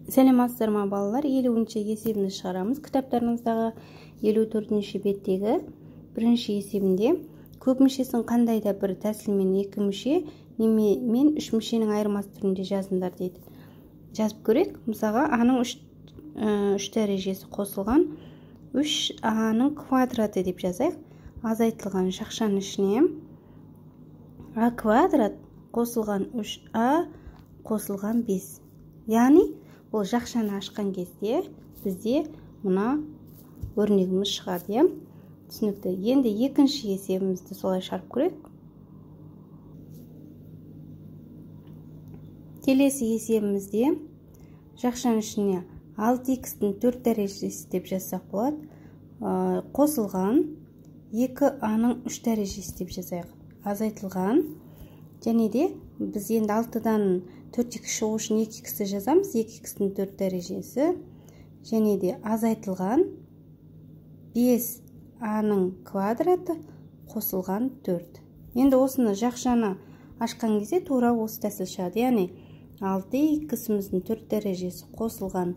Сәлеметсіздер ме, балалар? 50-ші есебімізді шығарамыз. Кітаптарыңыздағы 54-ші беттегі бірінші есебінде көп мүшесін қандай да бір тәсілмен екі мүше немен үш мүшенің айырмасы түрінде жазыңдар дейді. Жазып көрейік. Мысалға, а-ның 3 дәрежесі қосылған 3а-ның квадраты деп жазайық. Азайтылған жақшаның ішіне а квадрат қосылған 3а қосылған 5. Яғни бұл жақшаны ашқан кезде бізде мына өрнегіміз шығады, иә? Түсінікті. Енді екінші есебімізді солай шығарып көрейік. Келесі есебімізде жақшаның ішіне 6х-тің 4 дәрежесі деп жазсақ болады. Қосылған 2а-ның 3 дәрежесі деп жазайық. Азайтылған. Және де біз енді 6-дан 4х шығу үшін 2х-ті жазамыз. 2х-тің 4 дәрежесі. Және де азайтылған 5а-ның квадраты қосылған 4. Енді осыны жақшаны ашқан кезде тура осы тәсіл шығады. Яғни 6х-іміздің 4 дәрежесі қосылған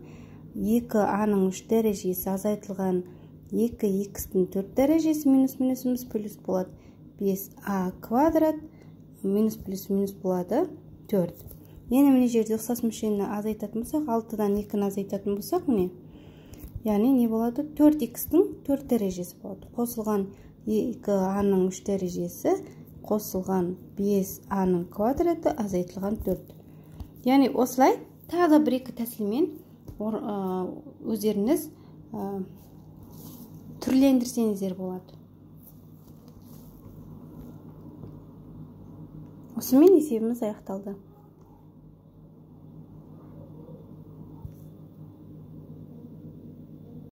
2а-ның 3 дәрежесі азайтылған 2х-тің 4 дәрежесі минус минусымыз плюс болады. 5а квадрат минус плюс минус болады 4. Енді міне жерде ұқсас мүшені азайтатын болсақ, 6-дан 2-ні азайтатын болсақ, міне, яғни не болады? 4х-тің 4 дәрежесі болады. Қосылған 2а-ның 3 дәрежесі қосылған 5а-ның квадраты азайтылған 4. Яғни осылай тағы бір-екі тәсілмен өздеріңіз түрлендірсеңіздер болады. Осымен есебіміз аяқталды.